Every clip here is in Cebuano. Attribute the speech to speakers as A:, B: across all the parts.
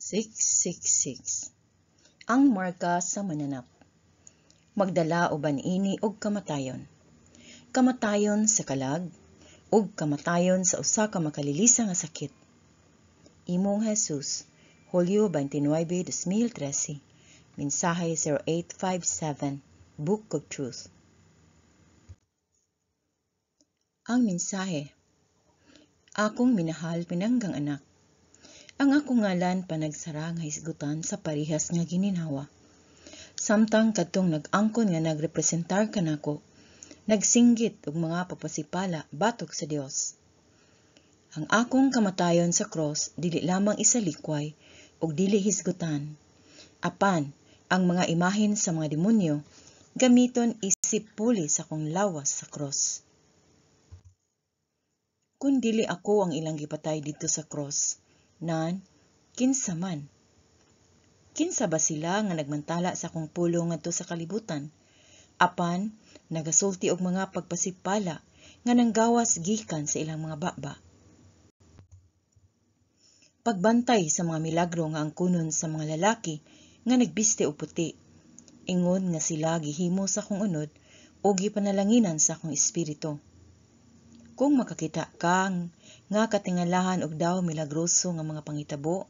A: 666. Ang marka sa mananap magdala uban niini og kamatayon. Kamatayon sa kalag ug kamatayon sa usa ka makalilisa nga sakit. Imong Jesus, Hulyo 29, 2013. Mensahe 0857, Book of Truth. Ang mensahe. Akong minahal pinanggang anak. Ang akong ngalan panagsara nga hisgutan sa parehas nga gininhawa. Samtang kadtong nag-angkon nga nagrepresentar kanako, nagsinggit og mga pagpasipala batok sa Dios. Ang akong kamatayon sa cross dili lamang isalikway ug dili hisgutan. Apan ang mga imahen sa mga demonyo gamiton isip puli sa akong lawas sa cross. Kun dili ako ang ilang gipatay didto sa cross, nan kinsa man? Kinsa ba sila nga nagmantala sa akong pulong ngadto sa kalibutan? Apan nagasulti og mga pagpasipala nga nanggawas gikan sa ilang mga baba. Pagbantay sa mga milagro nga angkonon sa mga lalaki nga nagbiste og puti, ingon nga sila gihimo sa akong unod o gipanalanginan sa akong espiritu. Kung makakita kang nga katingalahan og daw milagroso nga mga panghitabo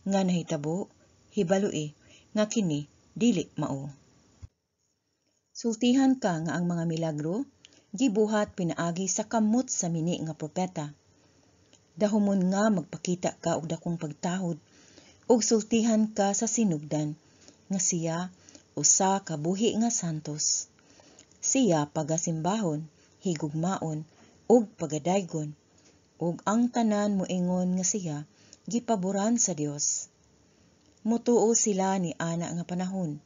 A: nga nahitabo, hibaloi nga kini dili mao. Sultihan ka nga ang mga milagro gibuhat pinaagi sa kamot sa mini nga propeta. Dahumon nga magpakita ka og dakong pagtahod ug sultihan ka sa sinugdan nga siya usa ka buhi nga santos. Siya pagasimbahon, higugmaon ug pagadaygon, ug ang tanan moingon nga siya gipaboran sa Dios. Mutuo sila ni ana nga panahon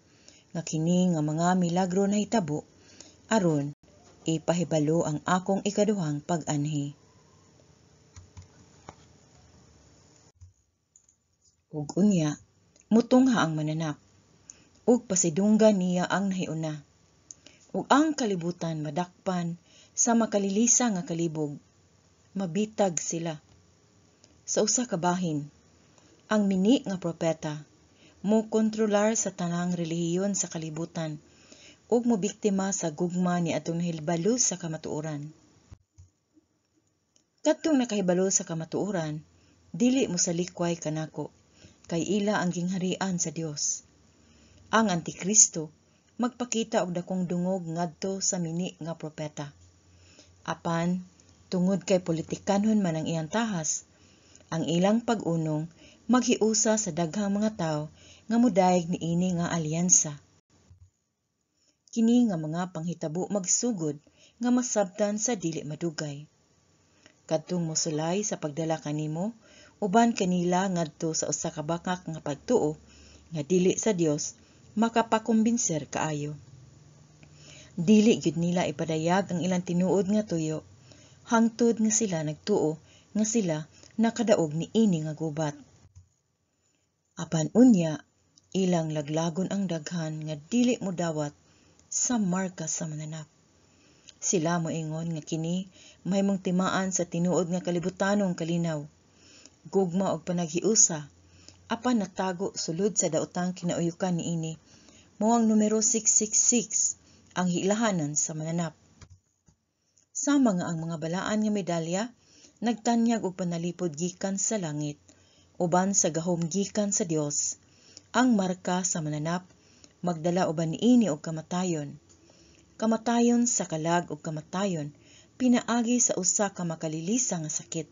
A: nga kini nga mga milagro nahitabo aron ipahibalo ang akong ikaduhang pag-anhi. Ug unya, mutungha ang mananap, ug pasidunggan niya ang nahiuna. Ug ang kalibutan madakpan sa makalilisa nga kalibog, mabitag sila. Sa usa ka bahin, ang mini nga propeta mo kontrolar sa tanang relihiyon sa kalibutan ug mobiktima sa gugma ni atong nahibalo sa kamatuoran. Kadtong nakahibalo sa kamatuoran, dili mosalikway kanako, kay ila ang gingharian sa Dios. Ang Antikristo magpakita og dakong dungog ngadto sa mini nga propeta. Apan tungod kay politikanhon man ang iyang tahas, ang ilang pag-unong maghiusa sa daghang mga tawo nga modayeg niini nga alyansa. Kini nga mga panghitabo magsugod nga masabtan sa dili madugay. Kadtong mosulay sa pagdala kanimo uban kanila ngadto sa usa ka bakak nga pagtuo nga dili sa Dios makapakumbinser kaayo. Dili gyud nila ipadayag ang ilang tinuod nga tuyo hangtod nga sila nagtuo nga sila nakadaog niini nga gubat. Apan unya ilang laglagon ang daghan nga dili modawat sa marka sa mananap. Sila moingon nga kini mahimong timaan sa tinuod nga kalibutanong kalinaw, gugma og panaghiusa, apan natago sulod sa daotang kinauyukan niini mao ang numero 666, ang hilahanan sa mananap. Sama nga ang mga balaan nga medalya nagtanyag og panalipod gikan sa langit uban sa gahom gikan sa Dios, ang marka sa mananap magdala uban niini og kamatayon. Kamatayon sa kalag ug kamatayon pinaagi sa usa ka makalilisa nga sakit.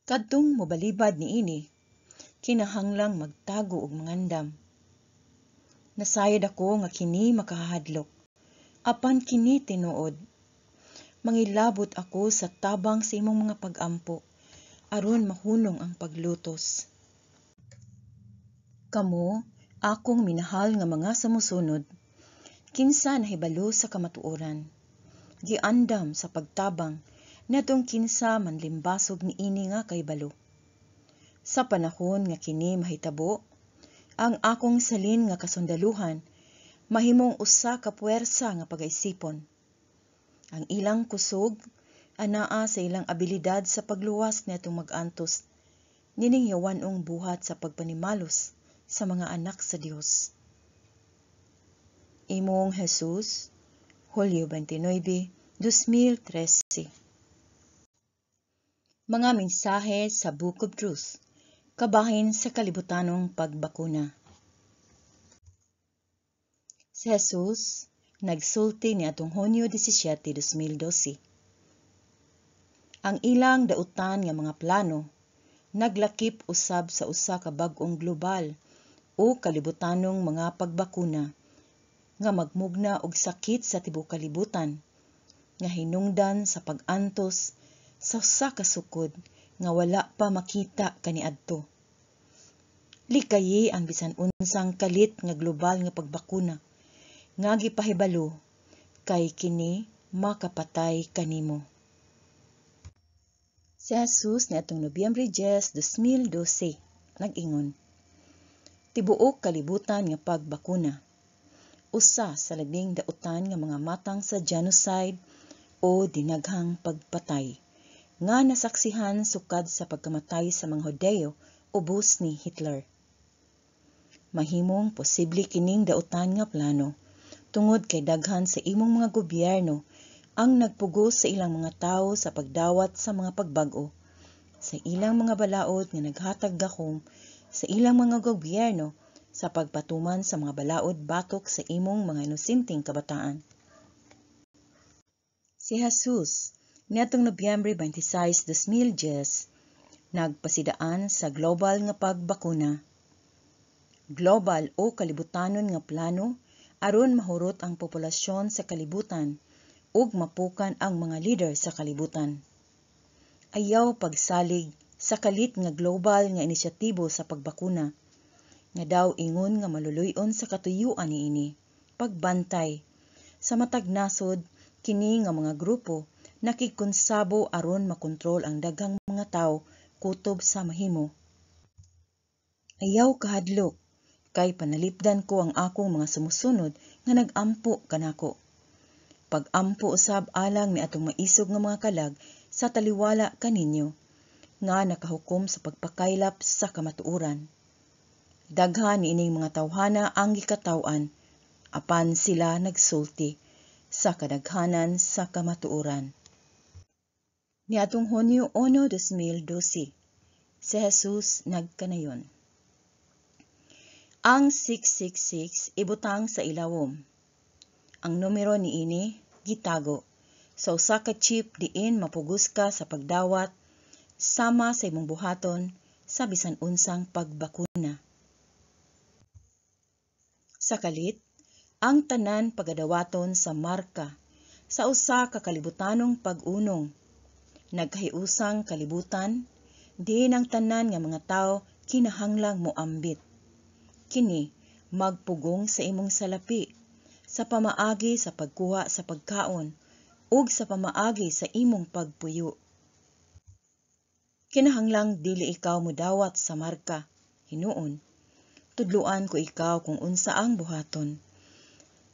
A: Kadtong mobalibad niini, kinahanglang magtago og mangandam. Nasayod ako nga kini makahadlok, apan kini tinuod. Mangilabot ako sa tabang sa imong mga pag-ampo, aron mahunong ang paglutos. Kamo, akong minahal nga mga sumusunod, kinsa nahibalo sa kamatuoran, giandam sa pagtabang nadtong kinsa manlimbasog niini nga kahibalo. Sa panahon nga kini mahitabo, ang akong salin nga kasundaluhan mahimong usa ka puwersa nga pagaisipon. Ang ilang kusog anaa sa ilang abilidad sa pagluwas niadtong mag-antos Nining yawan-ong buhat sa pagpanimalos sa mga anak sa Dios. Imong Jesus, Hulyo 29, 2013. Mga mensahe sa Book of Truth, kabahin sa kalibutanong pagbakuna. Si Jesus nagsulti niadtong Hunyo 17, 2012. Ang ilang dautan nga mga plano naglakip usab sa usa ka bag-ong global o kalibutanong mga pagbakuna nga magmugna og sakit sa tibuok kalibutan nga hinungdan sa pag-antos sa usa ka sukod nga wala pa makita kaniadto. Likayi ang bisan unsang kalit nga global nga pagbakuna nga gipahibalo kay kini makapatay kanimo. Si Jesus niadtong Nobyembre 10, 2012 nag-ingon, tibuok kalibutan nga pagbakuna usa sa labing dautan nga mga matang sa genocide o dinaghang pagpatay nga nasaksihan sukad sa pagkamatay sa mga Hudeyo ubos ni Hitler. Mahimong posible kining dautan nga plano tungod kay daghan sa imong mga gobyerno ang nagpugos sa ilang mga tawo sa pagdawat sa mga pagbag-o sa ilang mga balaod nga naghatag gahom sa ilang mga gobyerno sa pagpatuman sa mga balaod batok sa imong mga inosenteng kabataan. Si Jesus niadtong Nobyembre 26, 2010 nagpasidaan sa global nga pagbakuna. Global o kalibutanon nga plano aron mahurot ang populasyon sa kalibutan ug mapukan ang mga leader sa kalibutan. Ayaw pagsalig sa kalit nga global nga inisyatibo sa pagbakuna nga daw ingon nga maluluy-on sa katuyuan niini. Pagbantay sa matag nasod, kini nga mga grupo nakigkonsabo aron makontrol ang daghang mga tawo kutob sa mahimo. Ayaw kahadlok kay panalipdan ko ang akong mga sumusunod nga nag-ampo kanako. Pag-ampo usab alang ni atong maisog nga mga kalag sa taliwala kaninyo nga nakahukom sa pagpakaylap sa kamatuoran. Daghan niining mga tawhana ang gikataw-an, apan sila nagsulti sa kadaghanan sa kamatuoran. Niadtong Hunyo 1, 2012, si Jesus nagkanayon. Ang 666 ibutang sa ilawom. Ang numero niini gitago sa usa ka chip diin mapugos ka sa pagdawat sama sa imong buhaton sa bisan unsang pagbakuna. Sa kalit, ang tanan pagadawaton sa marka sa usa ka kalibutanong pag-unong. Nagkahiusang kalibutan, diin ang tanan nga mga tawo kinahanglang moambit. Kini magpugong sa imong salapi sa pamaagi sa pagkuha sa pagkaon ug sa pamaagi sa imong pagpuyo. Kinahanglang dili ikaw modawat sa marka, hinuon. Tudluan ko ikaw kung unsa ang buhaton.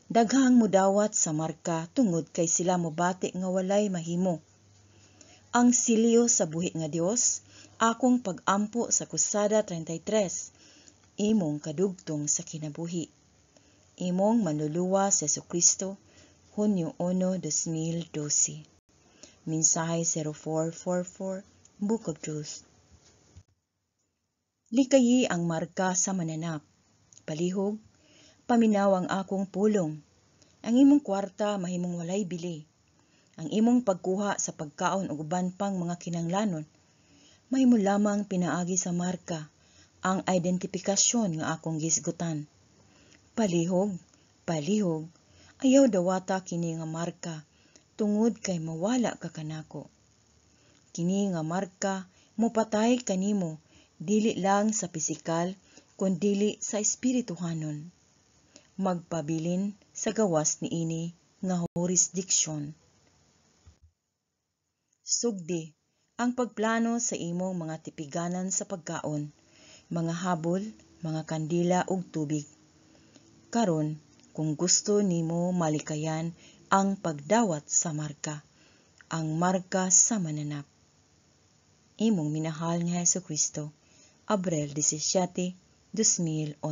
A: Daghang modawat sa marka tungod kay sila mobati nga walay mahimo. Ang silyo sa buhi nga Dios, akong pag-ampo sa Kusada 33, imong kadugtong sa kinabuhi. Imong manluluwas si Jesucristo, Hunyo 1, 2012. Mensahe 0444, Book of Truth. Likayi ang marka sa mananap. Palihog, paminaw ang akong pulong. Ang imong kwarta mahimong walay bili. Ang imong pagkuha sa pagkaon ug uban pang mga kinanglanon, mahimo lamang pinaagi sa marka, ang identipikasyon nga akong gisgutan. Palihog, palihog, ayaw dawata kini nga marka tungod kay mawala ka kanako. Kini nga marka mopatay kanimo dili lang sa pisikal kun dili sa espirituhanon. Magpabilin sa gawas niini nga jurisdiksyon. Sugdi ang pagplano sa imong mga tipiganan sa pagkaon, mga habol, mga kandila ug tubig. Karon, kung gusto nimo malikayan ang pagdawat sa marka, ang marka sa mananap. Imong minahal nga Hesukristo, Abril 17, 2011.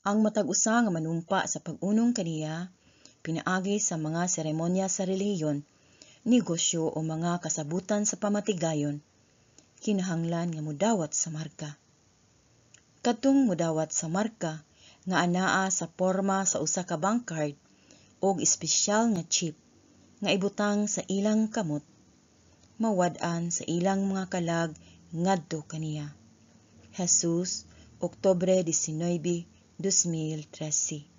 A: Ang matag usa nga manumpa sa pag-unong kaniya pinaagi sa mga seremonya sa relihiyon, negosyo o mga kasabutan sa pamatigayon, kinahanglan nga modawat sa marka. Kadtong modawat sa marka nga anaa sa porma sa usa ka bank card og espesyal nga chip nga ibutang sa ilang kamot, mawad-an sa ilang mga kalag ngadto kaniya. Jesus, Oktubre 19, 2013.